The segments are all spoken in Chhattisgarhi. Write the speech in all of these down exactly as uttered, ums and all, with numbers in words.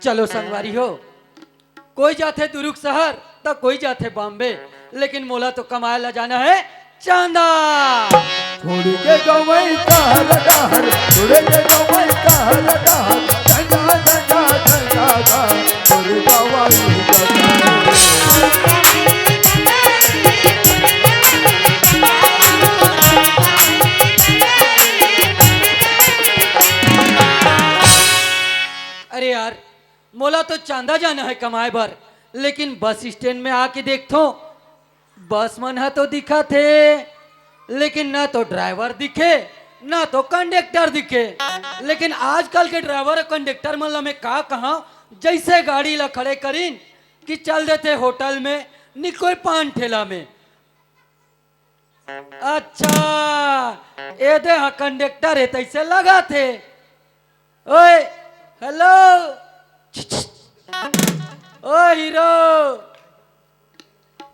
चलो संगवारी हो, कोई जाथे दुरुग शहर, त कोई जाथे बॉम्बे, लेकिन मोला तो कमाए ला जाना हे चांदा। छोड़ के गंवई शहर डहर, छोड़ के गंवई शहर डहर, झंडा, झंडा, झंडा, झंडा, छोड़ गंवई डहर। अरे यार, मोला तो चांदा जाना हे कमाए बर, लेकिन बस स्टैंड में आके देखथों, बस मन ह तो दिखत हे, लेकिन ना तो ड्राइवर दिखे, ना तो कंडक्टर दिखे। लेकिन आजकल के ड्राइवर अउ कंडक्टर मन ला मैं का कहां, जइसे गाड़ी ला खड़े करिन कि चल देथे होटल में, नि कोई पान ठेला में। अच्छा, एदे ह कंडक्टर हे, तइसे लगत हे। ओए, हेलो, ओ हीरो,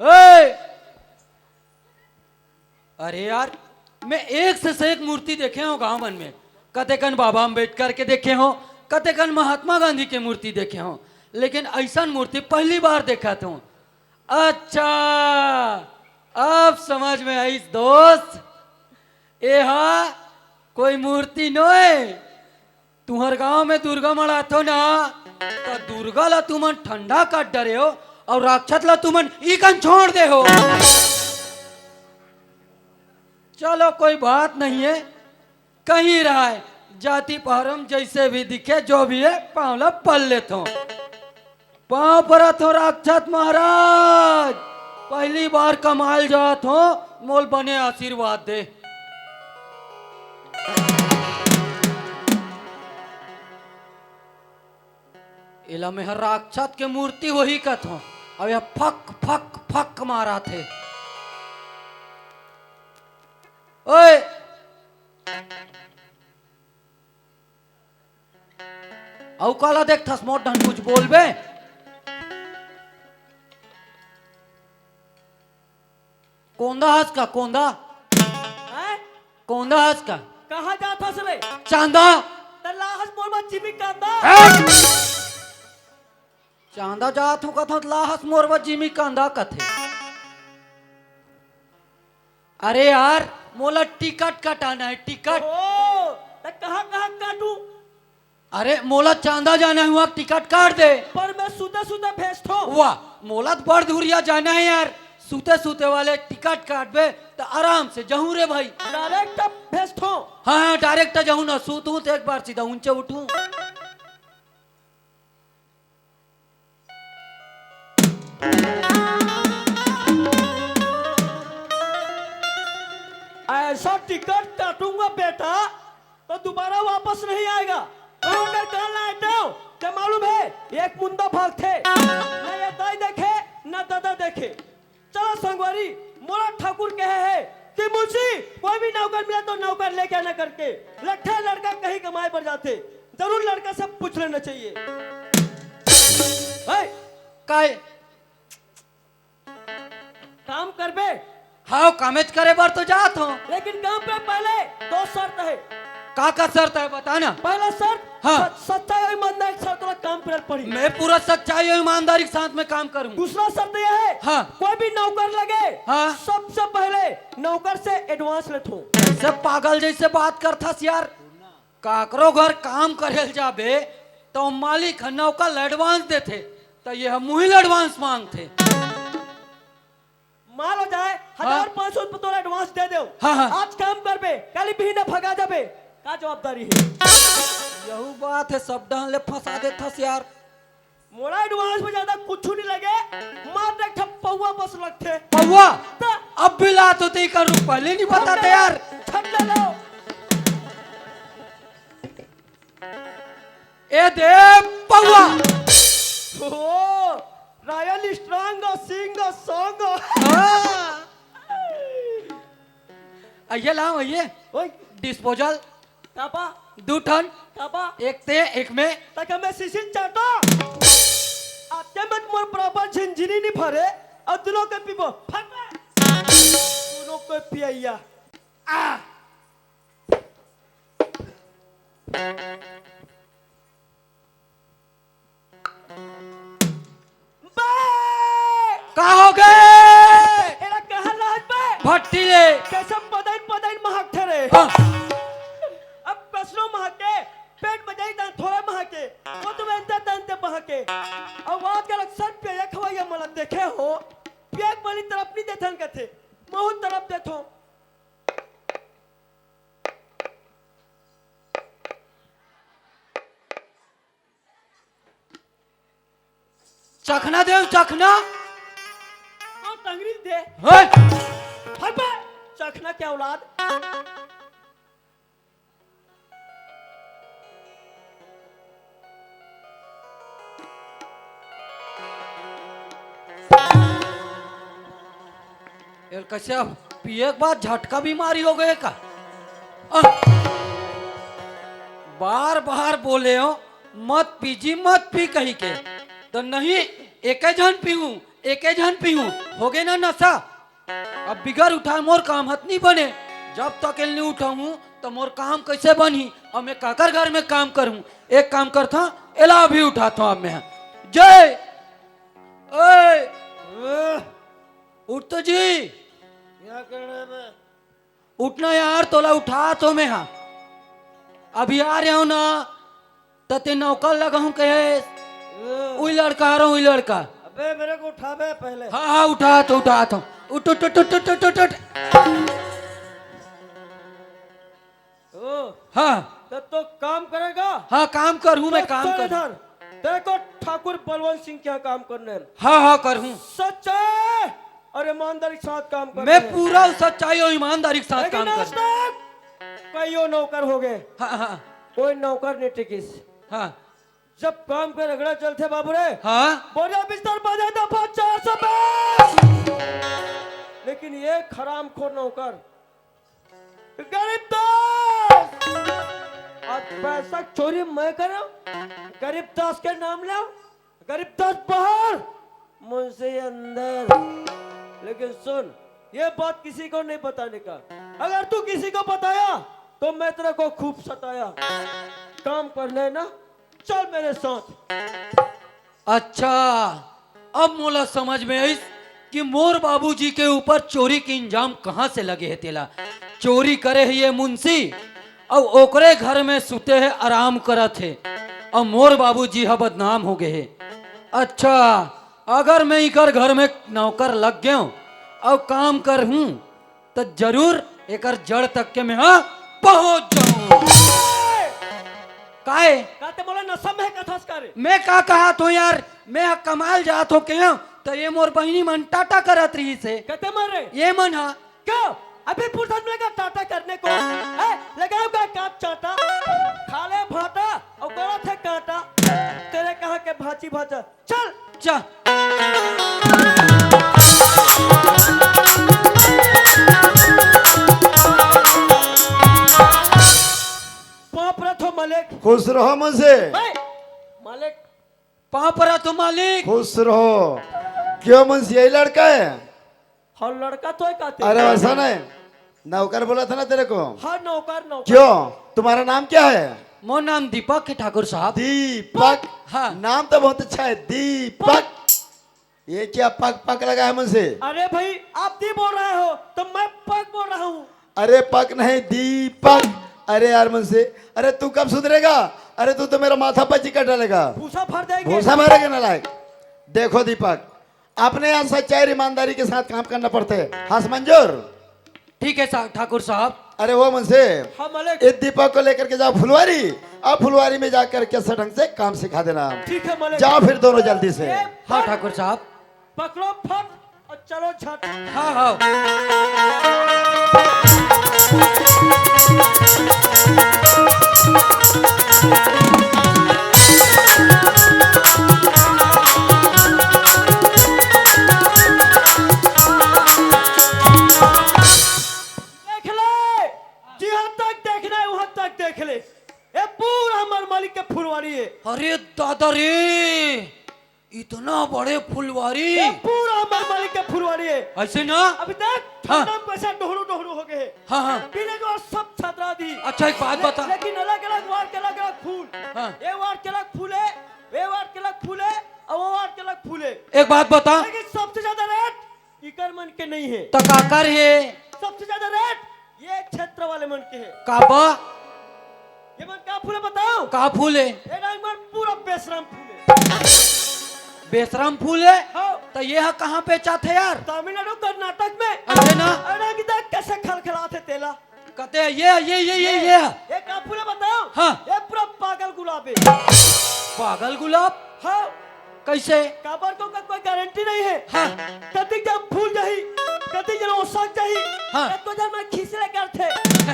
ओए। अरे यार, मैं एक से, से एक मूर्ति देखे हों गांव मन में। कतेकन बाबा अम्बेडकर के देखे हों, कतेकन महात्मा गांधी के मूर्ति देखे हों, लेकिन अइसन मूर्ति पहली बार देखत हों। अच्छा, अब समझ में आइस दोस्त, एहा कोई मूर्ति नोय। तुंहर गांव में दुर्गा मड़ाथो ना, त दुर्गा ला तुमन ठंडा कर डरे हो अउ राक्षस ला तुमन इकन छोड़ दे हो। चलो, कोई बात नहीं है, कहीं रहाय, जाति पहरम जइसे भी दिखे, जो भी हे, पांव ला पल लेथों। पांव परत हों राक्षस महाराज, पहली बार कमाए ल जात हों, मोला बने आशीर्वाद दे। एला मेंह राक्षस के मूर्ति होही कथों, अउ एह फक फक फक मारत हे। ओए, अउ काला देखथस मोर डहन, कुछ बोलबे? कोंदा हस का, कोंदा? हैं? कोंदा हस का? कहाँ जात हस रे? चांदा। त ला हस मोर बर जिमी कांदा। हैं? चांदा जात हों कथों, ला हस मोर बर जिमी कांदा कथे। अरे यार, मोला टिकट कटाना हे, टिकट। ओ, त कहाँ कहाँ काटूं? अरे, मोला चांदा जाना हे, उहां टिकट काट दे। पर मैं सुते सुते भेजथों। वाह, मोला तो बड़ दूरिहा जाना हे यार, सुते सुते वाले टिकट काटबे त आराम से जहूं रे भाई। डायरेक्ट भेजथों। हाँ हाँ, डायरेक्ट जहूं ना, सुतहूं त एक बार सीधा ऊंचे उठूं। ऐसा टिकट काटूंगा बेटा, तो दोबारा वापस नहीं आएगा। तो अगर कान ला हटाओ, तो मालूम है, एक मुंदा भागथे, ना ये दाई देखे, ना दादा देखे। चलो संगवारी, मोला ठाकुर कहे हे कि मुंशी, कोई भी नौकर मिले तो नौकर लेके आना करके। लट्ठा लड़का कहीं कमाए बर जाथे, जरूर लड़का से पूछ लेना चाहिए। हे, काय? काम करबे? हाँ, कामेच करे बर तो जात हों। लेकिन काम पे पहले दो शर्त हे। का का शर्त हे, बता ना। पहला शर्त, हाँ। सच-, सच्चाई अउ ईमानदारी के साथ तोला काम करे पड़ी। मैं पूरा सच्चाई अउ ईमानदारी के साथ में काम करूँ। दूसरा शर्त यह हे, हाँ। कोई भी नौकर लगे, हाँ। सबसे पहले नौकर से advance लेथों। सब पागल जइसे बात करथस यार। काकरो घर काम करे ल जाबे, त मालिक ह नौकर ल advance देथे, त ये ह मुही ल advance मांगथे। मान लो जाए, हाँ। हजार पाँच सौ रुपये तोला advance दे देव। हाँ, हाँ। आज काम करबे, काली बिहने भगा जाबे, का जवाबदारी हे? यहू बात हे, सब डहन ले फंसा देथस यार। मोला advance में ज्यादा कुछु नहीं लगे, मात्र एक ठा पौवा बस लगथे। पौवा? त अब भी लात होते ही कर, पहले नहीं बताते यार। ठंडा लो। ए दे पौवा। ओ, Royal Strong, Sing, Song। हाँ। आइए लाओ, आइए। ओए। Disposal। काबा? दू ठन। काबा? एक ते, एक में। तक हमें सिसिन चाटो। आते में मोर बराबर झिनझिनी नहीं भरे, अब दुनों के पीबो। फट में। दुनों के पियैया। आ। के। अउ आजकल अक्सर पियक खवइया मन ला देखे हो, पियक मन ला तरफ नहीं देथन कथे, महू तरफ देथों। चखना दे, चखना। अउ टंगरी दे। हे! हट बे! चखना के औलाद। यार, कइसे अब पिए के बाद झटका बीमारी हो गे का? अ, बार बार बोले हों, मत पी जी, मत पी कहिके, त नहीं, एके झन पीहूं, एके झन पीहूं, हो गे ना नशा। अब बिगर उठाए मोर काम हत नहीं बने। जब तक एला नहीं उठाहूं, त मोर काम कइसे बनही? अब मैं काकर घर में काम करहूं? एक काम करथों, एला अभी उठाथों अब मैं। जय, ओए, उठ तो जी। क्या कर रहे बे? उठना यार, तोला उठाथों मैं हा। अभी आ रहे हों ना, त तें नौकर लगाहूं कहे। ए। उही लड़का आ रहा हूं, उही लड़का। अबे मेरे को उठा बे पहले। हाँ, हाँ, उठाथों, उठाथों। उठ, उठ, उठ। ओ, हाँ। त तो काम करेगा? हाँ, काम करहूं मैं, तो काम चल कर। इधर। तेरे को ठाकुर बलवंत सिंह के यहाँ काम करने है। हाँ, हाँ, करहूं। सच्चाई और ईमानदारी के साथ काम करने मैं है। पूरा सच्चाई और ईमानदारी के साथ लेकिन काम आज कर। तक कईयो नौकर हो गे। हाँ, हाँ। कोई नौकर नहीं टिकिस। हाँ। जब काम के रगड़ा चलथे बाबू रे। हाँ। बोरिया बिस्तर बाजे दफा चार सौ बीस। लेकिन ये हरामखोर नौकर गरीब दास, आज पैसा चोरी मैं करूं, गरीब दास के नाम लो, गरीब दास बाहर, मुंशी अंदर। लेकिन सुन, ये बात किसी को नहीं बताने का। अगर तू किसी को बताया तो मैं तेरे को खूब सताया। काम कर लेना, चल मेरे साथ। अच्छा, अब मोला समझ में आइस कि मोर बाबूजी के ऊपर चोरी के इंजाम कहाँ से लगे हे तेला। चोरी करे हे ये मुंशी, अउ ओकरे घर में सुते हे, आराम करत हे, अउ मोर बाबूजी ह बदनाम हो गे हे। अच्छा, अगर मैं इकर घर में नौकर लग गेंव अउ काम करहूं, त जरूर एकर जड़ तक के मैं हा पहुंच जाहूं। काय? का ते मोला नशा में हे कथस का रे? मैं का कहत हों यार, मैं हा कमाए ल जात हों केहेंव, त ये मोर बहिनी मन टाटा करत रहिस हे। कते मन रे? ये मन हा। क्यों? अभी फुर्सत मिलेगा टाटा करने को? हैं? लगाओ का कांच चाटा? खा ले भाटा अउ गला थे कांटा। तेरे कहाँ के भांची भांचा? चल। चल। पाँव परत हों मालिक। खुश रहो मुंशी। ए, मालिक। पाँव परत हों मालिक। खुश रहो। क्यों मुंशी, यही लड़का है? हाँ, लड़का तो हे कहते। अरे वैसा नहीं, नौकर बोला था ना तेरे को। हाँ, नौकर, नौकर। क्यों, तुम्हारा नाम क्या है? मोर नाम दीपक हे ठाकुर साहब। दीपक? हाँ। नाम तो बहुत अच्छा है, दीपक। ये क्या पक पक लगा है मुंशी? अरे भाई, आप दी बोल रहे हो तो मैं पक बोल रहा हूँ। अरे पक नहीं, दीपक। अरे यार मुंशी, अरे तू कब सुधरेगा? अरे तू तो मेरा माथा पच्ची कर डालेगा। भूसा भर देंगे। भूसा भरेगा नालायक। देखो दीपक, अपने यहाँ सच्चाई और ईमानदारी के साथ काम करना पड़ता है। हंस मंजूर? ठीक है सा-, ठाकुर साहब। अरे वो मुंशी, हाँ, मालिक। इस दीपक को लेकर के जाओ फुलवारी, और फुलवारी में जाकर के अच्छा ढंग से काम सिखा देना। ठीक है, मालिक। जाओ फिर दोनों जल्दी से। ये हाँ, फट, ठाकुर साहब। पकड़ो फट और चलो झट। हाँ, हाँ। देख ले, जिहां तक देखना है, वहां तक देख ले। ये पूरा हमारे मालिक के फुलवारी है। अरे दादा रे, इतना बड़े फुलवारी। ये पूरा हमारे मालिक के फुलवारी है। ऐसे ना? अभी देख, हाँ। ठंडा में कैसा डोहरू डोहरू हो गए हैं। हाँ, हाँ। पीने के बाद सब छतरा दी। अच्छा, एक बात ले-, बता। लेकिन अलग-अलग वार्ड के अलग-अलग फूल। हाँ। ये वार्ड के अलग फूल है, ये वार्ड के अलग फूल है, और वो वार्ड के अलग फूल है। एक बात बता। लेकिन सबसे ज्यादा रेट इकर मन के नहीं है। त काकर है? सबसे ज्यादा रेट ये क्षेत्र वाले मन के है। काबर? ये मन का फूल है बताओ? का फूल है? ये डांग मन पूरा बेशरम फूल है। बेशरम फूल हे। हाँ। त ये ह कहाँ बेचाथे यार? तमिलनाडु, कर्नाटक में। अरे ना। अरे कि देख कैसे खलखलाथे तेला। कते ये, ये, ये, ये, ये। ये का फूल हे बताओ? हाँ। ये पूरा पागल गुलाब हे। पागल गुलाब? हाँ। कैसे? काबर को का कोई गारंटी नहीं हे। हाँ। कतिक जन फूल जाही, कतिक जन ओसक जाही, हाँ। कतको जन मन खिसले करथे,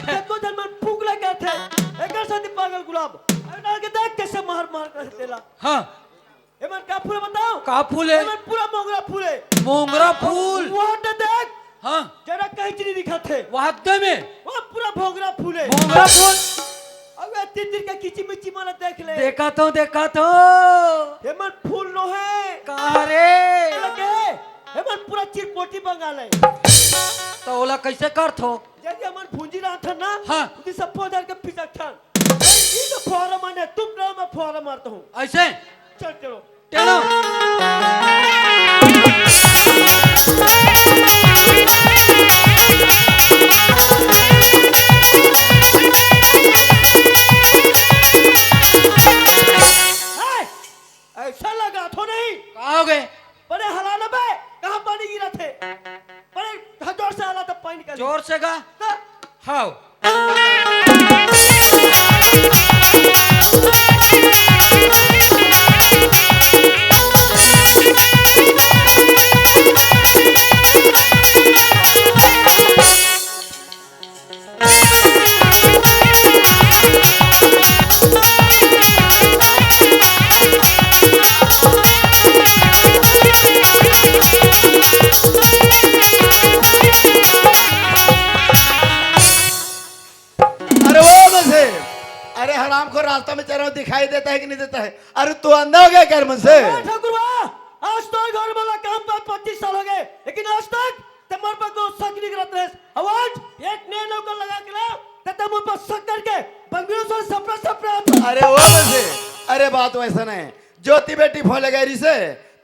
कतको जन मन फूकले करथे। एकर सेती पागल गुलाब। अरे ना कि देख कैसे मार मार कर तेला। हाँ। एमन का फूल हे बताओ? का फूल हे? एमन पूरा मोंगरा फूल हे। मोंगरा फूल? वहाँ त देख। हाँ। जरा कहीं चीज दिखत हे। वहाँ दे में? वो पूरा भोंगरा फूल हे। मोंगरा फूल? अबे तितिर के किची मिची मन देख ले। देखत हँव, देखत हँव। एमन फूल नो हे। का रे? लगे। एमन पूरा चिरपोटी बंगाल हे। त ओला कैसे करथो? यदि हमन भूंजी रहथन ना, हाँ। उदी सब पौधा के पिचकथन। ई तो फुहारा मारने, तुम रहो, मैं फुहारा मारता हूँ। ऐसे? चल, चलो। चलो। ए, ऐसा लगा तो नहीं। कहाँ हो गए? बड़े हलाना बे, कहाँ पानी गिरा थे? बड़े जोर से हाला तब पानी निकल। जोर से गा? हाँ। हाँ। अरे वो मजे, अरे हराम को रास्ता में चल रहा हूँ, दिखाई देता है कि नहीं देता है? अरे तू अंधा हो गया क्या रे मन से? हाँ, ठाकुर बा, आज तो घर वाला काम पर पच्चीस साल हो गए, लेकिन आज तक ते मोर पर को शक नहीं करत रहे। अब आज एक नए नौकर लगा के ला, ते ते मोर पर शक करके बंगलो से सपरा सपरा आता। अरे वो मजे, अरे बात वैसा नहीं। ज्योति बेटी फोन लगाई रही से,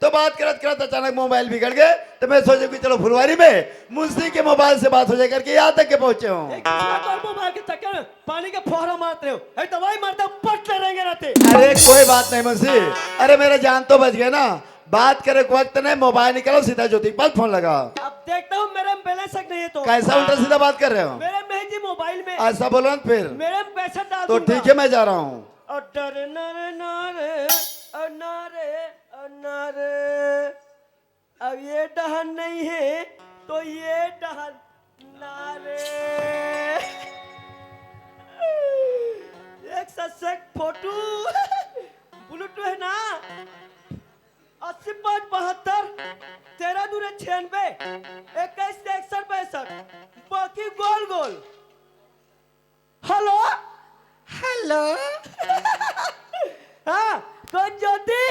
तो बात करत करत अचानक मोबाइल बिगड़ गए, तो मैं सोचे कि चलो फुलवारी में मुंशी के मोबाइल से बात हो जाए करके यहाँ तक के पहुंचे हूँ। एक दूसरा को मोबाइल के चक्कर में पानी के फोहरा मारते हो, ए दवाई मारते हो, पट ले रहेंगे रहते। अरे कोई बात नहीं मुंशी, अरे मेरा जान तो बच गया ना। बात करे के वक्त नहीं, मोबाइल निकालो, सीधा ज्योति के पास फोन लगा। अब देखता हूँ मेरे में बैलेंस है कि नहीं है तो। कैसा उल्टा सीधा बात कर रहे हो? मेरे में है जी मोबाइल में। ऐसा बोलो ना फिर। मेरे में पैसा डाल तो दूंगा। ठीक है, मैं जा रहा हूँ। और डरे ना रे, ना रे, और ना रे, और ना रे। अब ये डहन नहीं है, तो ये डहन ना रे। एक सौ से फोटो। ब्लूटूथ है ना? अस्सी पाँच बहत्तर, तेरह दूने छियानवे, इक्कीस से इकसठ पैंसठ, बाकी गोल गोल। हेलो। हेलो। हाँ, कौन ज्योति?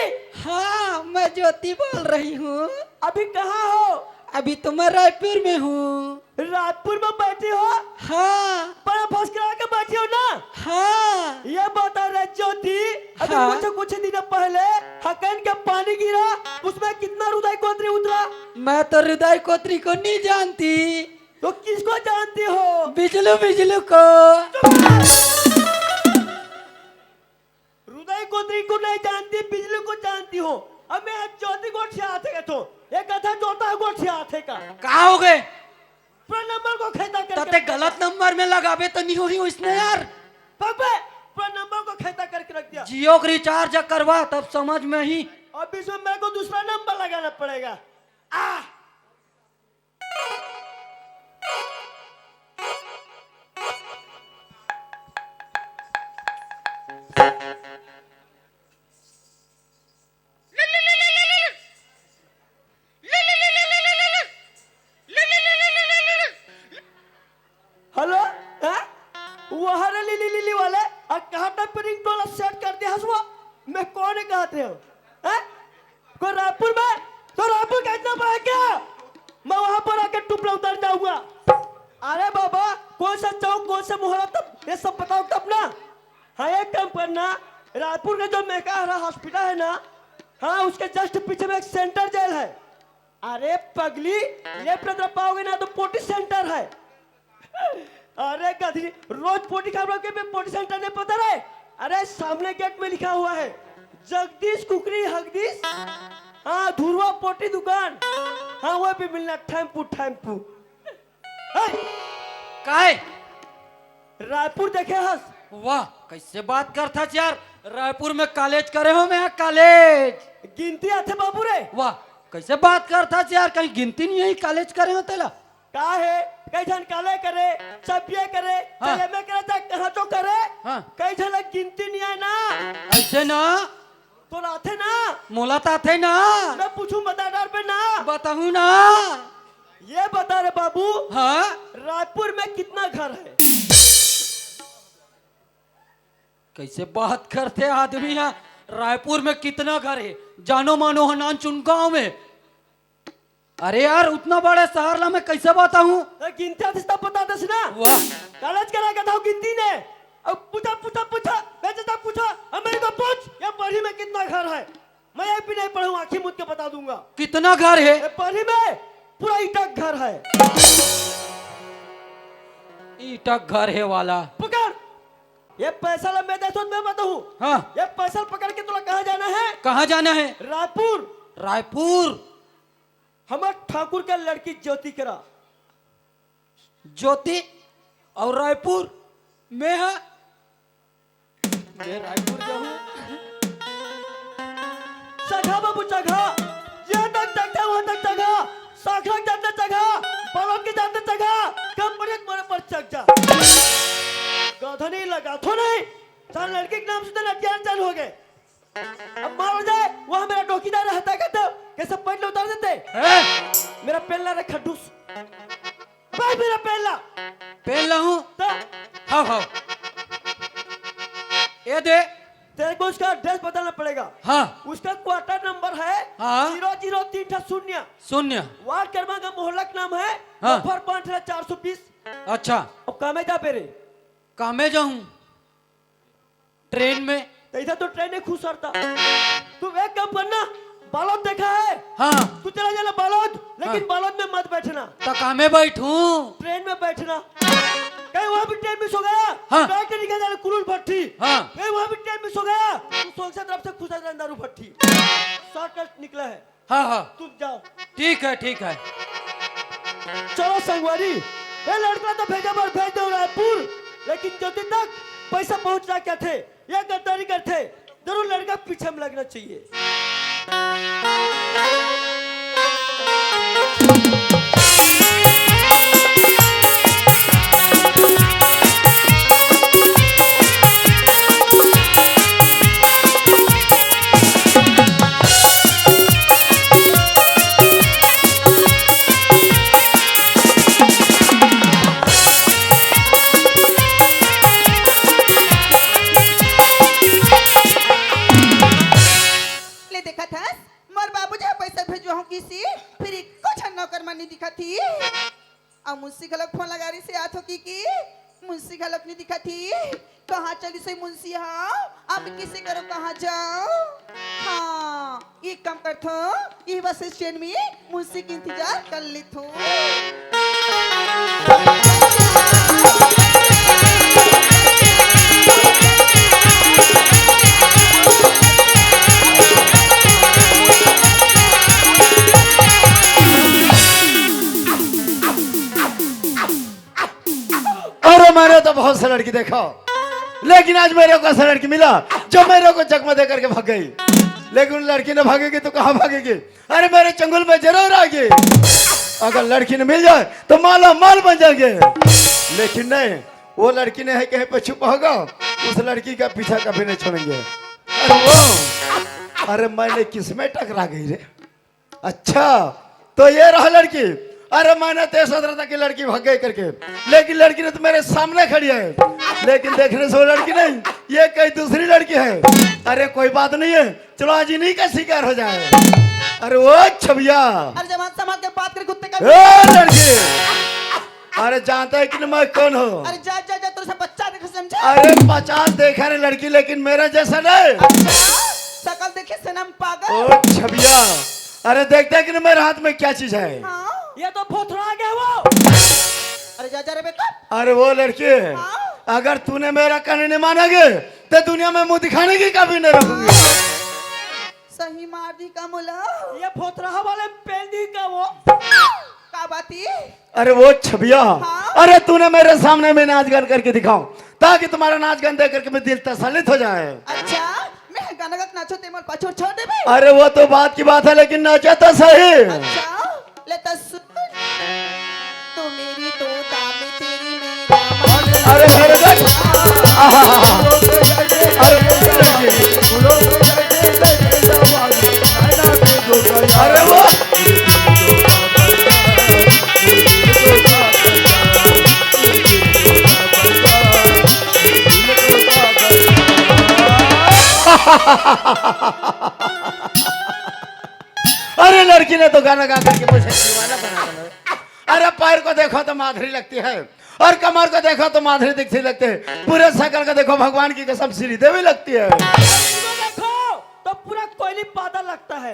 हाँ, मैं ज्योति बोल रही हूँ। अभी कहाँ हो? अभी तो मैं रायपुर में हूँ। रायपुर में बैठी हो? हाँ। बड़ा फसकरा के बैठी हो ना? हाँ। ये बता रे ज्योति, अभी हाँ। कुछ, कुछ दिन पहले हकन के पानी गिरा, उसमें कितना रुदाई कोतरी उतरा? मैं तो रुदाई कोतरी को नहीं जानती। तो किसको जानती हो? बिजलू, बिजलू को। चुप रह। रुदाई कोतरी को नहीं जानती, बिजलू को जानती हो। अब मैं आज ज्योति गोठिया आथे का तो, एक कथा जोता गोठिया आथे का। का हो गए? पूरा नंबर को खेता करके तते रख दिया। गलत नंबर में लगाबे तो नहीं होही उसने यार। पग पे पूरा नंबर को खेता करके रख दिया। जियो के रिचार्ज करवा, तब समझ में ही। अब इसमें मेरे को दूसरा नंबर लगाना पड़ेगा। आ। हेलो, हैं? वो हरे लीली लीली वाले, और कहाँ टाइप के रिंगटोन सेट कर दिया हस वो? मैं कौन है कहते हो? हैं? कोई रायपुर में? तो रायपुर का इतना बड़ा है क्या? मैं वहां पर आके टुपला उतर जाऊंगा। अरे बाबा, कौन सा चौक, कौन सा मोहल्ला, तब ये सब बताओ तब ना। हाँ, एक काम करना, रायपुर का जो मेकाहारा हॉस्पिटल है ना, हाँ, उसके जस्ट पीछे में एक सेंट्रल जेल है। अरे पगली, लेफ्ट तरफ आओगे ना तो पोटी सेंटर है। अरे गधी, रोज पोटी खा रहा हूँ, पोटी सेंटर नहीं पता रहे? अरे सामने गेट में लिखा हुआ है, जगदीश कुकरी हगदीश। हाँ, धुरवा पोटी दुकान। हाँ, वो भी मिलना, टेम्पू, टेम्पू। हे! काय? रायपुर देखे हस? वाह, कैसे बात करथस यार। रायपुर में कॉलेज करे हों मैं, कॉलेज। गिनती आथे बाबू रे। वाह, कैसे बात करथस यार, कहीं गिनती नहीं हे कॉलेज करे हों तेला? का हे, कई झन कॉलेज करे, सब ये करे, हाँ। तो एमए करे, त कहाँ तो करे। हाँ। कई झन ला गिनती नहीं हे ना। ऐसे ना। तोला आथे ना? मोला त आथे ना। मैं पूछूं, बता डार बे ना। बताहूं ना। ये बता रे बाबू, हाँ? रायपुर में कितना घर है? कैसे बात करथे आदमी ह? रायपुर में कितना घर हे? जानो मानो ह नानचुन गांव में। अरे यार, उतना बड़े शहर ला मैं कैसे बताहूं? तो गिनती आतिस तब बता देस ना। वाह। कॉलेज करा के था गिनती ने। अब पूछा, पूछा, पूछा, बेइज्जत पूछा, अब मेरे को पूछ, ये पढ़ी में कितना घर है? मैं ये भी नहीं पढ़ूं, आंखी मूंद के बता दूंगा। कितना घर हे? ये पढ़ी में पूरा ईटा घर है। ईटा घर हे वाला। पकड़, ये पैसा ला मैं देथों, मैं बताहूं। हाँ। ये पैसा पकड़ के तोला कहाँ जाना है? कहाँ जाना हे? रायपुर। रायपुर। हमर ठाकुर के लड़की ज्योति करा। ज्योति अउ रायपुर, मैं ह, मैं रायपुर जाहूं। चघा बाबू, चघा। जहां तक चघा, वहां तक चघा। साखरा के जाते चघा, बालोद के जाते चघा, कंपनी के मोड़े पर चघ जा। गधा नहीं लगा, थो नहीं। साला लड़की के नाम सुनते लड़कियां चालू हो गए। अब मान लो जाए, वहाँ मेरा डोकीदार रहता कहते, कैसे पैंट उतार देते? हैं? मेरा पेल्ला रे खड्डूस। भाई, मेरा पेल्ला। पेल्ला हूँ? तो? हाँ, हाँ। ये दे। तेरे को उसका एड्रेस बताना पड़ेगा। हाँ। उसका क्वार्टर नंबर है हाँ। ज़ीरो ज़ीरो तीन शून्य। शून्य। वार्ड क्रमांक, मोहल्ला का नाम है हाँ। नंबर पाँच चार सौ बीस। अच्छा। अब कामे जा पे रे। कामे जाऊँ? ट्रेन में। तो इधर तो ट्रेन नहीं खुसरता। तू एक काम करना, बालोद देखा है? हाँ। तू चला जाना बालोद, लेकिन हाँ। बालोद में मत बैठना। तो कामे बैठूं? ट्रेन में बैठना। कहीं वहाँ भी ट्रेन मिस हो गया, हाँ। बैठ के निकल जाना कुलुल भट्टी। हाँ। कहीं वहाँ भी ट्रेन मिस हो गया, तू सोनसा तरफ से खुसर जाना दारू भट्टी। शॉर्टकट निकला है। हाँ, हाँ। तुम जाओ। ठीक है, ठीक है। चलो संगवारी, ये लड़का तो भेजा बर भेज दो रायपुर, लेकिन ज्योति तक पैसा पहुंचना क्या थे, ये गद्दारी करते, जरूर लड़का पीछे में लगना चाहिए। ले देखत हस, मोर बाबूजी ह पैसा भेजवाहूं किसी, फिर एको झन नौकर मन नहीं दिखत ही। अउ मुंशी घलोक फोन लगा रही से आत हो कि, कि मुंशी घलोक नहीं दिखत ही। कहाँ चली से मुंशी हा? अब किसे करो कहाँ जाओ? हाँ, एक काम करथो, ये बस स्टैंड में मुंशी के इंतजार कर लेथो। अरे मैंने तो बहुत से लड़की देखा, लेकिन आज मेरे को ऐसा लड़की मिला जो मेरे को चकमा दे करके भाग गई। लेकिन लड़की ना भागेगी तो कहाँ भागेगी? अरे मेरे चंगुल में जरूर आएगी। अगर लड़की न मिल जाए तो माला माल बन जाएंगे। लेकिन नहीं, वो लड़की नहीं है, कहीं पे छुपा होगा, उस लड़की का पीछा कभी नहीं छोड़ेंगे। अरे वो, अरे मैंने किस में टकरा गई रे? अच्छा, तो ये रहा लड़की। अरे मैंने तो सोच रहा था कि लड़की भाग गई करके, लेकिन लड़की ने तो मेरे सामने खड़ी है। लेकिन देखने से वो लड़की नहीं, ये कहीं दूसरी लड़की है। अरे कोई बात नहीं है, चलो आज इन्हीं का शिकार हो जाए। अरे वो छबिया। अरे जवान, संभाल के बात कर कुत्ते का। ए लड़की, अरे जानता है कि नहीं मैं कौन हूँ? अरे जा जा जा, तेरे से बच्चा देखे समझा। अरे पचास देखा रे लड़की, लेकिन मेरा जैसा नहीं। अच्छा, शकल देखे सनम पागल। ओ छबिया, अरे देखता है कि नहीं मेरे हाथ में क्या चीज है? हाँ। ये तो भोथड़ा गया वो। अरे जा जा रे बेटा। अरे वो लड़की, हाँ। अगर तूने मेरा कहना नहीं मानोगे तो दुनिया में मुंह दिखाने की कभी नहीं रखूंगी। तही मार दी का मोला? ये फोतरहा वाले पेल दी का वो? का बात ही? अरे वो छबिया, हाँ? अरे तूने मेरे सामने में नाच गान करके दिखाओ, ताकि तुम्हारा नाच गान देख करके मैं दिल तसल्लित हो जाए। अच्छा, मैं गाना गा के नाचो ते मोर पाछू छोड़ देबे? अरे वो तो बात की बात है, लेकिन नाचा तो सही। अच्छा, ले तो सुन। तू मेरी तोता, मैं तेरी मैना। अरे, अरे, अरे। आहा। अरे, अरे, वो। अरे, लड़की ने तो गाना गा करके मुझे दीवाना बना दिया। अरे, पैर को देखो तो माधुरी लगती है, और कमर को देखो तो माधुरी दीक्षित लगती है, पूरे शकल को देखो, भगवान की कसम, श्रीदेवी लगती है। इनको देखो तो पूरा कोयली पादा लगता है।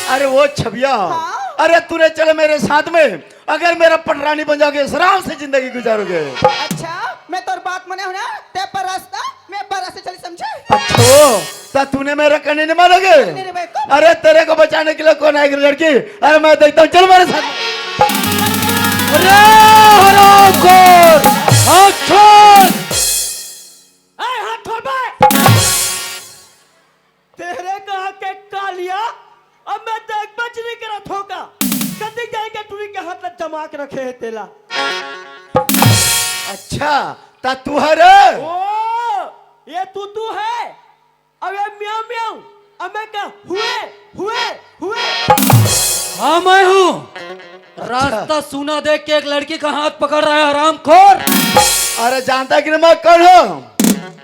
अरे वो छबिया, हाँ? अरे तूने चलो मेरे साथ में, अगर मेरा पटरानी बन जाओगे, आराम से जिंदगी गुजारोगे। अच्छा, मैं तोर बात मने हूँ ना, ते पर रास्ता, मैं पर रास्ते चली, समझे? अच्छा, तो तूने मेरा कहने नहीं मानोगे? नहीं रे भाई, कौन? अरे तेरे को बचाने के लिए कौन आएगी लड़की? अरे मैं देखता हूँ, चल मेरे साथ। अरे हरामखोर, हाथ छोड़। ए, हाथ छोड़ बे। तेरे कहा के कालिया, अब मैं देख बच नहीं करा थोका। कति जाए के टूरी के हाथ में जमा के रखे है तेला। अच्छा, ता तू है रे? ओ, ये तू तू है। अब ये म्याऊ म्याऊ, अब मैं क्या हुए, हुए, हुए। हाँ, मैं हूँ। रास्ता सूना देख के एक लड़की का हाथ पकड़ रहा है, हरामखोर। अरे जानता है कि नहीं मैं कौन हूँ?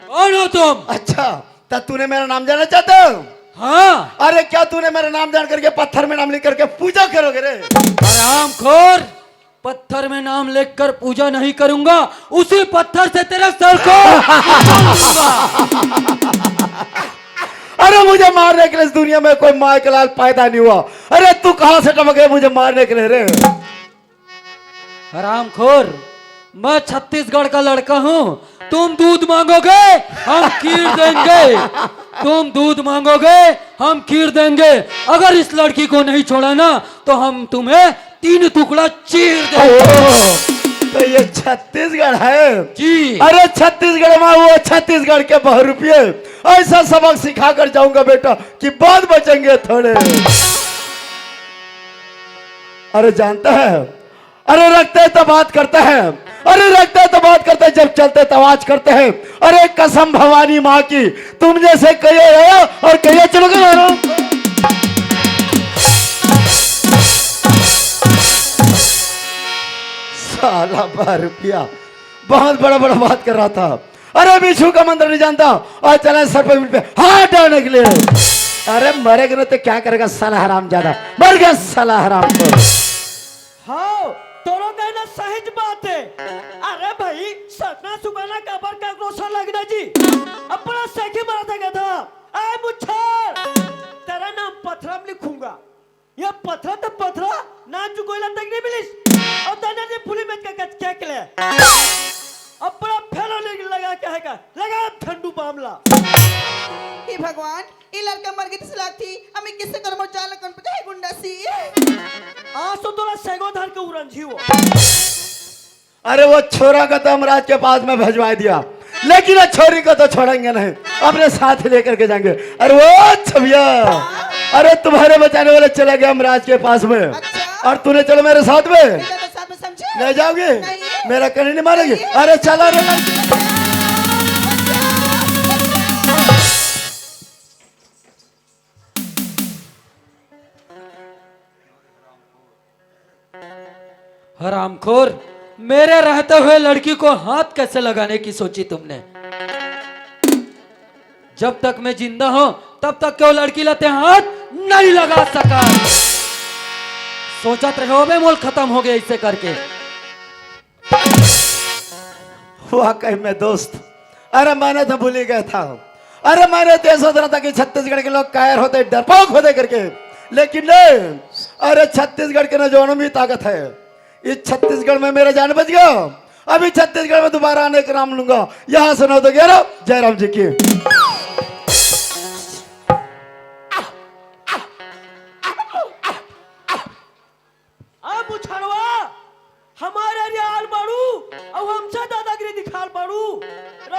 कौन हो तुम? अच्छा, तो तूने मेरा नाम जानना चाहते हो? हाँ। अरे क्या तूने मेरा नाम जान करके पत्थर में नाम लिख करके पूजा करोगे रे? हरामखोर, पत्थर में नाम लिखकर पूजा नहीं करूंगा, उसी पत्थर से तेरे सर को उठा लूंगा। अरे मुझे मारने के लिए इस दुनिया में कोई माँ के लाल पैदा नहीं हुआ। अरे तू कहाँ से टपक गया मुझे मारने के लिए रे? हरामखोर, मैं छत्तीसगढ़ का लड़का हूँ। तुम दूध मांगोगे, हम खीर देंगे। तुम दूध मांगोगे, हम खीर देंगे। अगर इस लड़की को नहीं छोड़ा ना, तो हम तुम्हें तीन टुकड़ा चीर देंगे। ओ, तो ये छत्तीसगढ़ है? जी। अरे छत्तीसगढ़ में वो छत्तीसगढ़ के बहरूपिये, ऐसा सबक सिखा कर जाऊंगा बेटा कि बाल बचेंगे थोड़े। अरे जानता है, अरे रखते हैं तो बात करते हैं, अरे रखते हैं तो बात करते हैं, जब चलते तो आवाज करते हैं। अरे कसम भवानी माँ की, तुम जैसे कहिए आया और कहिए चलो गए ना। साला बहरूपिया बहुत बड़ा बड़ा बात कर रहा था। अरे बिच्छू का मंत्र नहीं जानता और चला सर पे, पे हाथ डालने के लिए। अरे मरेगा ना तो क्या करेगा साला हरामजादा, मर गया साला हराम। हाँ, तोरो कहना सही बात है। अरे भाई, सतना सुगाना काबर का ग्रोसर लगना जी? अपना सखी मरा था क्या था? आए मुच्छर, तेरा नाम पथरा में लिखूंगा। ये पथरा तो पथरा, नाम चुकोइला तक नहीं मिलिस। और दाना ने फुली में क्या, क्या, क्या के ले? अपना फेलो ले लगा क्या है का? लगा ठंडू मामला। हे भगवान, ई लड़का मर गई, तीस लाख थी, हमें किससे कर मो जाल कौन पता है गुंडा सी। आज तो तोला सैगो धर के उरंझी हो। अरे वो छोरा को तो हम राज के पास में भिजवा दिया, लेकिन वो छोरी को तो छोड़ेंगे नहीं, अपने साथ लेकर के जाएंगे। अरे वो छबिया, अरे तुम्हारे बचाने वाले चले गए हम राज के पास में, अच्छा। और तूने चलो मेरे साथ में। ले जाओ तो साथ में समझे? ले जाओगे? नहीं। मेरा कहीं नहीं मारेगी? नहीं। अरे चला रे। हरामखोर, मेरे रहते हुए लड़की को हाथ कैसे लगाने की सोची तुमने? जब तक मैं जिंदा हूं, तब तक क्यों लड़की लाते हाथ नहीं लगा सका। सोचत रहे हो बे, मोल खत्म हो गया इससे करके। वाकई में दोस्त, अरे मैंने तो भूल ही गया था। अरे मैंने तो ये सोच रहा था कि छत्तीसगढ़ के लोग कायर होते, डरपोक होते करके, लेकिन नहीं। अरे छत्तीसगढ़ के नौजवानों में ताकत है, इस छत्तीसगढ़ में मेरा जान बच गया। अभी छत्तीसगढ़ में दोबारा आने का नाम लूंगा। यहाँ से नौ तो ग्यारह, जयराम जी की।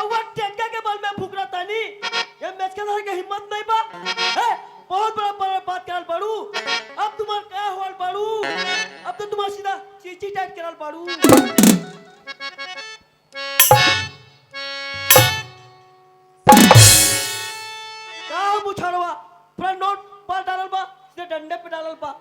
वो टेटका के बल में फुकरा तानी, ये मेचका धर के हिम्मत नहीं बा। हे, बहुत बड़ा, बड़ा बात करल बाड़ू। अब तुम्हार का होल बाड़ू? अब तो तुम्हार सीधा चीची टाइट करल बाड़ू। का मुछड़वा? पूरा नोट पर डालल बा, सीधे डंडे पे डालल बा।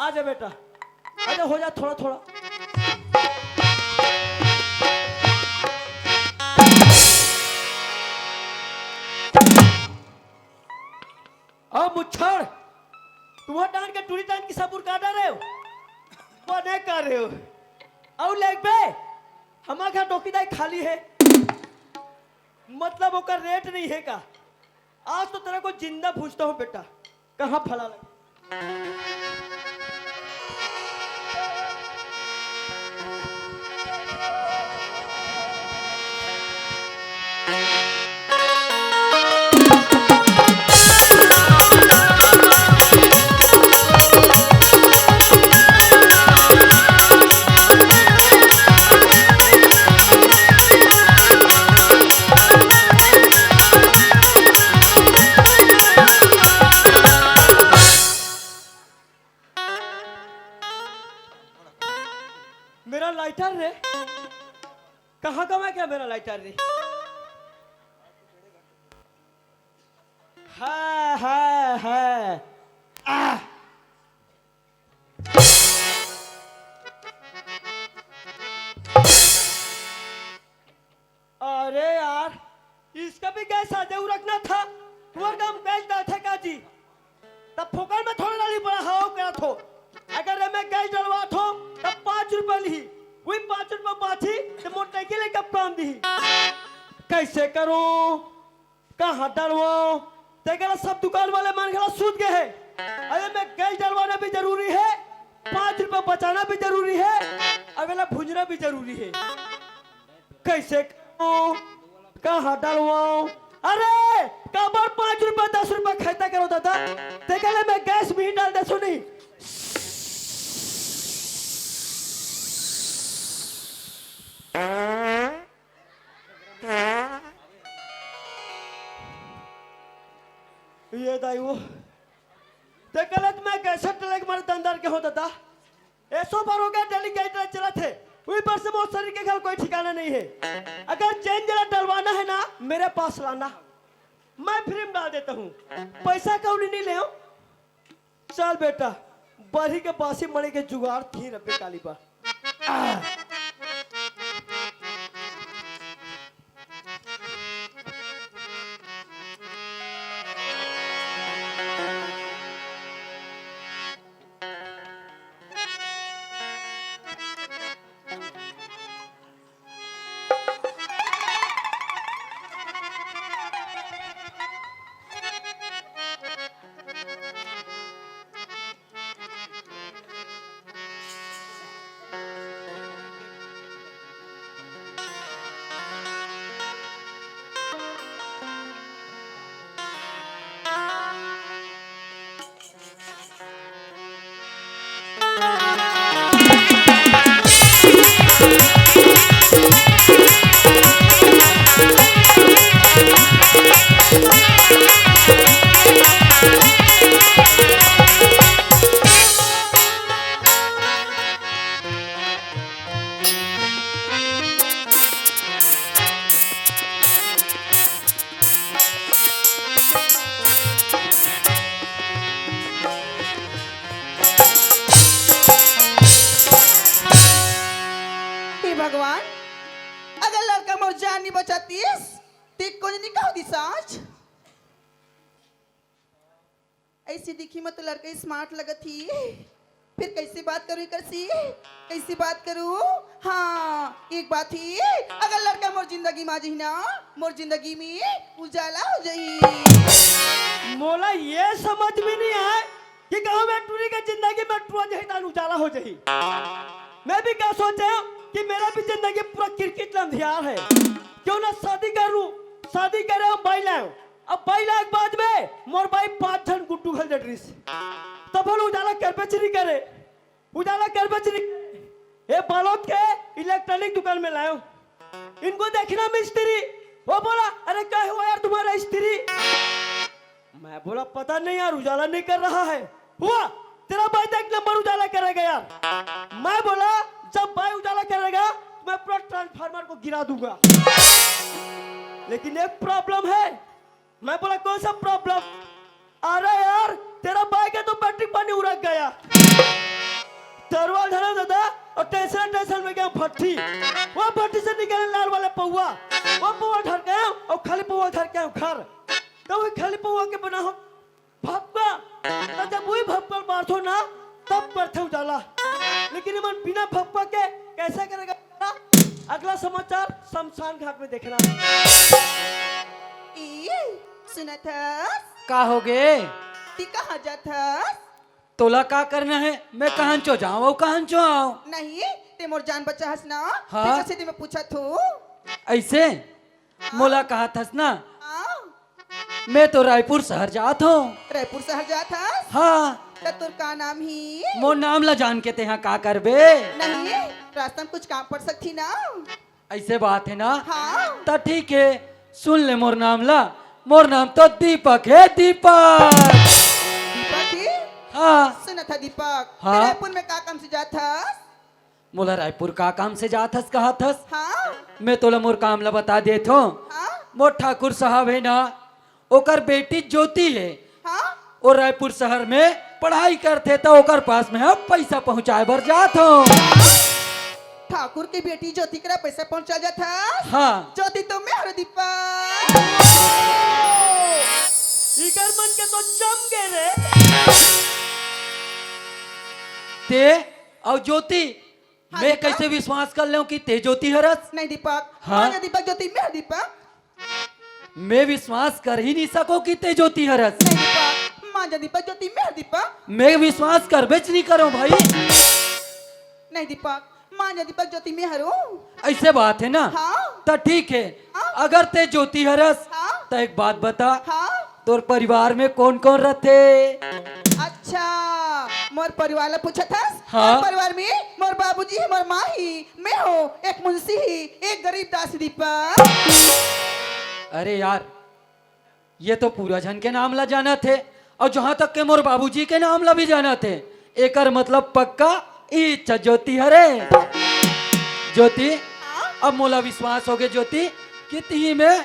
आजा बेटा, आजा, हो जा थोड़ा थोड़ा। अब मुच्छड़, तुम्हार डांड के टूरी टांड की सबूर काटा रहे हो, वो नहीं कर रहे हो। और लेग बे, हमारे घर डोकी दाई खाली है, मतलब ओकर रेट नहीं है का? आज तो तेरे को जिंदा पूछता हूँ बेटा, कहाँ फला लगे? मेरा लाइटर रे, कहाँ गवा गया मेरा लाइटर रे? हाँ, हाँ, हाँ। आह! अरे यार, इसका भी गैस आदे रखना था। तुम्हारे काम गैस डालते का जी? तब फोकट में थोड़ा डाली, बड़ा हवा करत हो। अगर मैं गैस डलवात हो, तब पाँच रुपया लिही। वही पाँच रुपया बाची, तो मोटरसाइकिल लेकर प्राण दी। कैसे करूं? कहाँ डलवाऊं? तेकरा सब दुकान वाले मन घला सूत गए हैं। अरे मैं गैस डलवाना भी जरूरी है, पाँच रुपया बचाना भी जरूरी है, अगला भुंजना भी जरूरी है। कैसे करूं? कहाँ डलवाऊं? अरे, काबर पाँच रुपया, दस रुपया खाता करो दादा, तेकरा ले मैं गैस में ही डाल दे सुनी। ये दाई वो, तेकरा ले मैं गैस डले के मारे दंदर के हो दादा। ऐसो बार हो गया, डेली गैस डले चला थे, वही पर से मोर शरीर के घल कोई ठिकाना नहीं है। अगर चैन जला डलवाना है ना, मेरे पास लाना, मैं फ्री में डाल देता हूँ, पैसा कौड़ी नहीं ले। चल बेटा, बरही के बासी मड़े के जुगाड़ थी रब्बे काली बा। हे भगवान, अगर लड़का मोर जान नहीं बचातीस, ते कोन नहीं कहो दिस आज। ऐसी दिखी में तो लड़का स्मार्ट लगत ही, फिर कैसे बात करूँ एकर से? कैसे बात करूँ? हाँ, एक बात ही, अगर लड़का मोर जिंदगी में आ जाही ना, मोर जिंदगी में उजाला हो जाही। मोला ये समझ में नहीं आए कि कहूँ मैं टूरी के जिंदगी में टूरा जही तान उजाला हो जाही। मैं भी का सोचे, कि मेरा भी जिंदगी पूरा किरकिट अंधियार है। क्यों ना शादी करूं? शादी करे हम बाई लायो। अब बाई लाए के बाद में मोर बाई पांच झन गुड्डू घल जटरिस। तब हम उजाला करबे च नहीं करे। उजाला करबे च नहीं करे। ये बालोद के इलेक्ट्रॉनिक दुकान में लायो। इनको देखना मिस्त्री। वो बोला, "अरे क्या हुआ यार तुम्हारा स्त्री?" मैं बोला, "पता नहीं यार, उजाला नहीं कर रहा है।" हुआ, "तेरा बाई तो एक नंबर उजाला करेगा यार।" मैं बोला, "जब बाई उजाला करेगा तो मैं पूरा ट्रांसफार्मर को गिरा दूंगा।" लेकिन एक प्रॉब्लम है। मैं बोला, "कौन सा प्रॉब्लम?" "अरे यार, तेरा बाई का तो बैटरी पानी उड़क गया।" तरवाल धरा दादा, और टेंशन टेंशन में गया भट्टी। वो भट्टी से निकले लाल वाले पौवा, वो पौवा धर के आया और खाली पौवा धर के आया घर। तो वही खाली पौवा के बना हो भपका। तो जब वही भपका मारथो ना, तब परथे उजाला। लेकिन मन बिना भपका के कैसे करेगा? अगला समाचार शमशान घाट में देखना। ई, सुनत हस? का होगे? ती कहाँ जात हस? तोला का करना है? मैं कहाँ चो जाऊँ, कहाँ चो आऊँ? नहीं, ते मोर जान बचा हस ना? हाँ। ते कसे ते मैं पूछत हूँ। ऐसे? हाँ। मोला कहा थस ना? हाँ। मैं तो रायपुर शहर जात हूँ। रायपुर शहर जात हस? हाँ। त तोर का नाम ही? मोर नाम ला जान के तेहा का करबे? नहीं, रास्ता में कुछ काम पड़ सकती ना? ऐसे बात है ना? हाँ। त ठीक है, सुन ले मोर नाम ला। मोर नाम तो दीपक है, दीपक। दीपक ही? हाँ। सुनत हस दीपक, हाँ। रायपुर में का काम से जात हस? मोला रायपुर का काम से जात हस, कहा थस? हाँ। मैं तोला मोर काम ला बता देत हूँ। हाँ। मोर ठाकुर साहब है ना, ओकर बेटी ज्योति है। हाँ। वो रायपुर शहर में पढ़ाई करथे, त ओकर पास में हम पैसा पहुँचाए बर जात हूँ। ठाकुर की बेटी ज्योति करा पैसा पहुँचा जात हस? हाँ। ज्योति तो मैं हरो दीपक। इकर मन के तो जम गए रे। ते अउ ज्योति, हाँ, मैं दीपक। कैसे विश्वास कर लेऊं कि ते ज्योति हरस? नहीं दीपक, हाँ? मान जा दीपक, ज्योति मैं हरो दीपक। मैं विश्वास कर ही नहीं सको कि ते ज्योति हरस। नहीं दीपक, मान जा दीपक, ज्योति मैं हरो दीपक। मैं विश्वास करबेच नहीं करो भाई। नहीं दीपक, मान जा दीपक, ज्योति मैं हरो। ऐसे बात है ना? हाँ। त ठीक है, हाँ। अगर ते ज्योति हरस, हाँ। त एक बात बता, हाँ। तोर परिवार में कौन कौन रहथे? अच्छा, मोर परिवार ला पूछत हस? हाँ। मोर परिवार में मोर बाबूजी है, मोर माँ ही, मैं हो, एक मुंशी ही, एक गरीब दास दीपक। अरे यार, ये तो पूरा झन के नाम ला जानत हे, अउ जहाँ तक के मोर बाबूजी के नाम ला भी जानत हे, एकर मतलब पक्का इही ज्योति हरे। ज्योति, हाँ? अब मोला विश्वास होगे ज्योति कि तिही में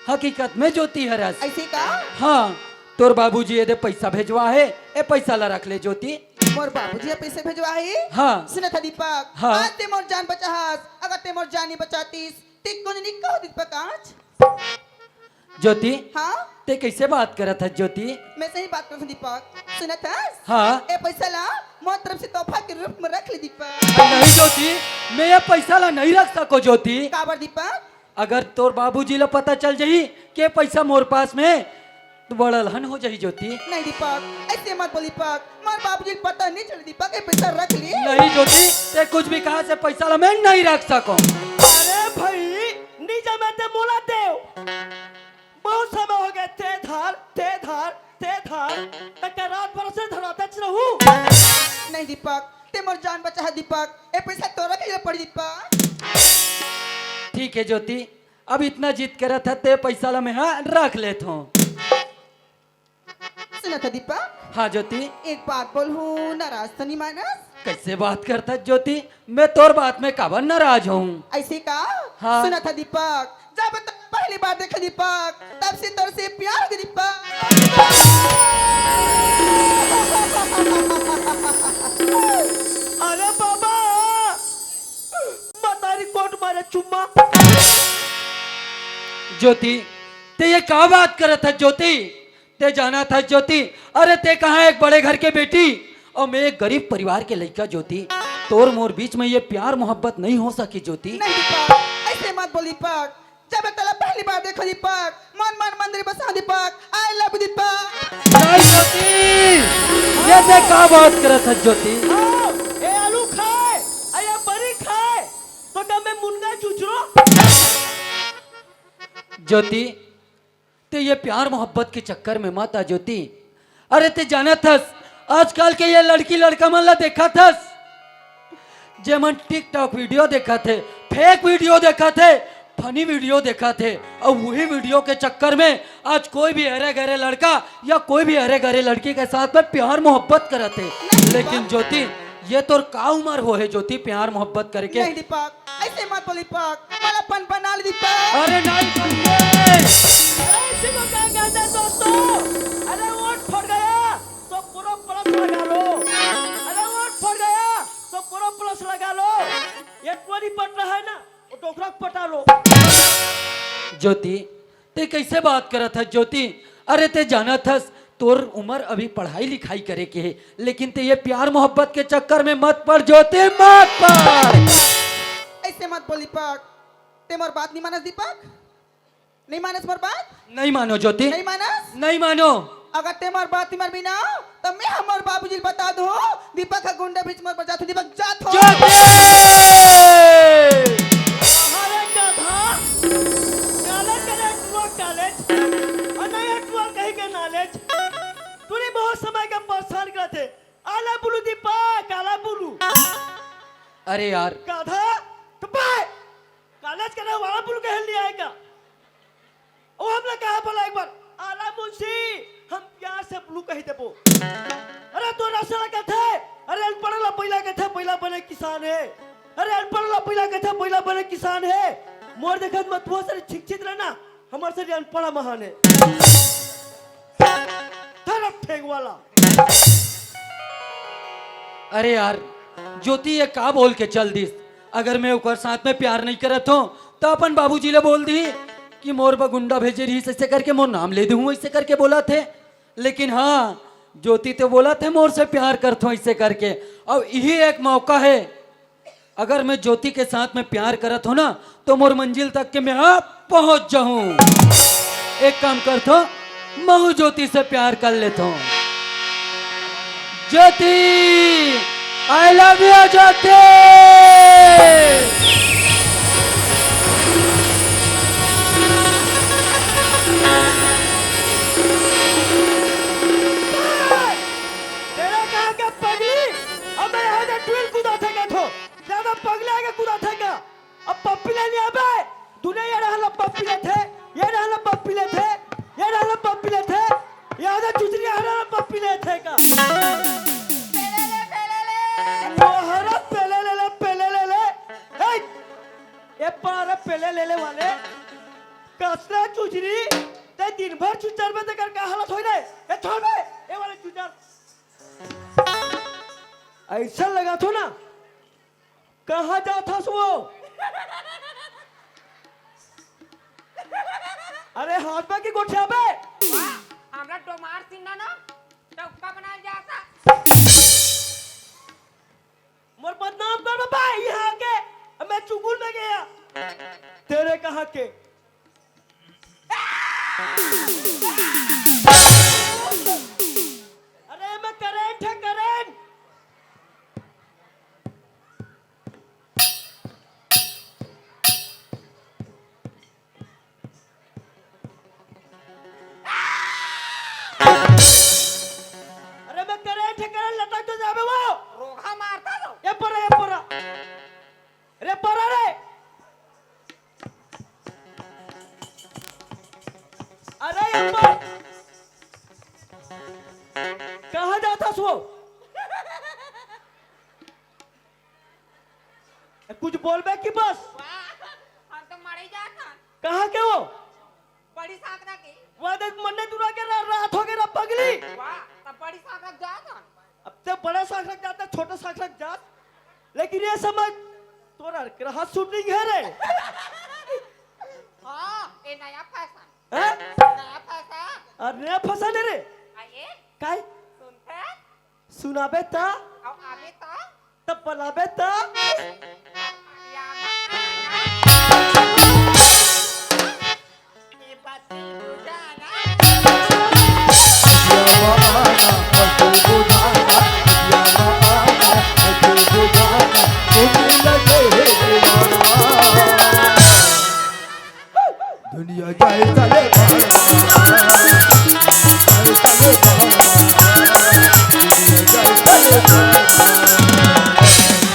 हकीकत में ज्योति हरस। ऐसे का? हाँ, तोर बाबूजी एदे पैसा भेजवा हे, ए पैसा ला रख ले ज्योति। मोर बाबूजी ह पैसा भेजवा हे? हाँ। सुनत ह दीपक, हाँ। आज ते मोर जान बचाहस, अगर ते मोर जान नहीं बचातिस, ते कुछ नहीं कहो दीपक आज। ज्योति, हाँ? ते कैसे बात करत हस ज्योति? मैं सही बात करत हूँ दीपक। सुनत हस? हाँ। ए पैसा ला मोर तरफ से तोहफा के रूप में रख ले दीपक। नहीं ज्योति, मैं ये पैसा ला नहीं रख सको ज्योति। काबर दीपक? अगर तोर बाबूजी ला पता चल जाही कि ये पैसा मोर पास में, तो बड़ा अलहन हो जाही ज्योति। नहीं दीपक, ऐसे मत बोल दीपक, मोर बाबूजी ला पता नहीं चले दीपक, ये पैसा रख ले। नहीं ज्योति, ते कुछ भी कहा से पैसा ला मैं नहीं रख सको। अरे भाई, नहीं जमे ते मोला देव। बहुत समय हो गया, ते धार, ते धार, ते धार, त का रात भर से धरातेच रहूं? नहीं दीपक, ते मोर जान बचाहस दीपक, ए पैसा तोर रखे ला पड़ी दीपक। ठीक है ज्योति, अब इतना जिद करत हस ते पैसा ला मैं हा रख लेत हूँ। सुनत ह दीपक। हाँ ज्योति। एक बात बोलहूँ, नाराज तो नहीं मानस? कैसे बात करत हस ज्योति, मैं तोर बात में काबर नाराज हूँ? ऐसे का? हाँ। सुनत ह दीपक, जब तो पहली बार देखे दीपक, तब से तोर से प्यार हो गया दीपक। अरे बाबा, मतारी कोट मारे चुम्मा। ज्योति, ते ये का बात करत हस ज्योति? ते जानत हस ज्योति, अरे ते कहाँ एक बड़े घर के बेटी और मैं एक गरीब परिवार के लइका ज्योति। तोर मोर बीच में ये प्यार मोहब्बत नहीं हो सकी ज्योति। नहीं दीपक, ऐसे मत बोल दीपक। जब मैं तोला पहली बार देखो दीपक, मन मन मंदिर बसा दीपक, I love दीपक। नहीं ज्योति, ये ते का बात करत हस ज्योति? आओ, ए आलू खाए, आ ये बरी खाए, ज्योति, ते ये प्यार मोहब्बत के चक्कर में मत आ ज्योति। अरे ते जानत हस, आजकल के ये लड़की लड़का मन ला देखत हस, जेमन TikTok वीडियो देखत हे, फेक वीडियो देखत हे, फनी वीडियो देखत हे, अउ वही वीडियो के चक्कर में आज कोई भी हरे गरे लड़का या कोई भी हरे गरे लड़की के साथ में प्यार मोहब्बत करत हे। लेकिन ज्योति, ये तोर का उमर हो हे ज्योति, प्यार मोहब्बत करके? नहीं दीपक, ऐसे मत बोल दीपक, मोला अपन बना ले दीपक। अरे नहीं करिए। अरे इसी को क्या कहते हैं दोस्तों? अरे वोट फट गया तो पूरा प्लस लगा लो। अरे वोट फट गया तो पूरा प्लस लगा लो। ये कोरी पट रहा है ना, वो डोकरा को पटा लो। ज्योति, ते कैसे बात करत हस ज्योति? अरे ते जानत हस, तोर उमर अभी पढ़ाई लिखाई करे के हे, लेकिन ते ये प्यार मोहब्बत के चक्कर में मत पड़ ज्योति, मत पड़। ऐसे मत बोल दीपक, ते मोर बात नहीं मानस दीपक, नहीं मानस मोर बात, नहीं मानो ज्योति। नहीं मानस, नहीं मानो। अगर ते मोर बात नहीं मानबे ना, तो मैं हमर बाबूजी ल बता दूं, दीपक ह गुंडा भेज मोर बर जात हो, दीपक जात हो। ज्योति! अरे गधा, काला करे टुआ कॉलेज, और नहीं है टुआ कहीं के नॉलेज। तूने बहुत समय का परेशान करते, आला बुलू दीपक, आला बुलू। अरे यार। गधा, तो बे, कॉलेज के नाम आला बुलू के हेल नहीं आएगा। ओ हमला कहा बोला एक बार, आला मुंशी, हम प्यार से ब्लू कही देबो। अरे तो रसला कहते, अरे अनपढ़ ला पहिला कहते, पहिला बने किसान है। अरे अनपढ़ ला पहिला कहते, पहिला बने किसान है। मोर देखत मत हुआ सर छिकछित रहना, हमर सर अनपढ़ महान है। धरम ठेंग वाला। अरे यार, ज्योति ये का बोल के चल दिस? अगर मैं ओकर साथ में प्यार नहीं करत हो, तो अपन बाबूजी ले बोल दी कि मोर बर गुंडा भेजे रहिस, ऐसे करके मोर नाम ले दूँ, ऐसे करके बोला थे। लेकिन हाँ, ज्योति तो बोला थे मोर से प्यार करत हो, ऐसे करके। अब यही एक मौका है, अगर मैं ज्योति के साथ में प्यार करत हो ना, तो मोर मंजिल तक के मैं आप पहुंच जाऊं। एक काम करत हो, महू ज्योति से प्यार कर लेत हो। ज्योति, I love you ज्योति। तेरा कहाँ का पगली? अब मैं यहाँ से ट्विल कूदा था क्या थो? ज्यादा पगले आगे कूदा था क्या? अब पप्पी लेने आबे, दुनिया ये रहला पप्पी लेथे, ये रहला पप्पी लेथे, ये रहला पप्पी लेथे, ये आधा चुचरी ये रहला पप्पी लेथे का। मोहरा पेले ले ले, पेले ले ले। हे, ये पारा पेले ले ले वाले। कसरा चुचरी, ते दिन भर चुचर में ते कर का हालत होई रे? ए छोड़ बे, ए वाले चुचर। ऐसा लगा थो ना, कहाँ जात हस वो? अरे हाथ में की गोठिया बे? वाह, हमरा डोमार सिन्हा ना, चौका बनाल जाता। मोर बदनाम कर बे, यहाँ के, मैं चुगुल में गया। तेरे कहाँ के? अरे मैं करंट है, करंट। अरे मैं करंट है, करंट लटक तो जाबे वो। रोगा मारता तो। ये परा, ये परा। रे परा रे। अरे ये पर। कहाँ जाता सो? कुछ बोलबे कि बस? वाह, हम तो मरे जाता। कहाँ के वो? बड़ी सांकरा के। वाह, देख, मन्ने दूरा के रा-, रात हो गए रे पगली। वाह, तब बड़ी सांकरा जाता। अब ते बड़े सांकरा जाता, छोटे सांकरा जात। लेकिन ये समझ, तोरा के रहा शूटिंग है रे। हाँ, ये नया फैशन। हैं? नया फैशन। और नया फैशन है रे। आइए। काय? सुनते? सुनाबे ता? अब आबे ता? तब बलाबे ता?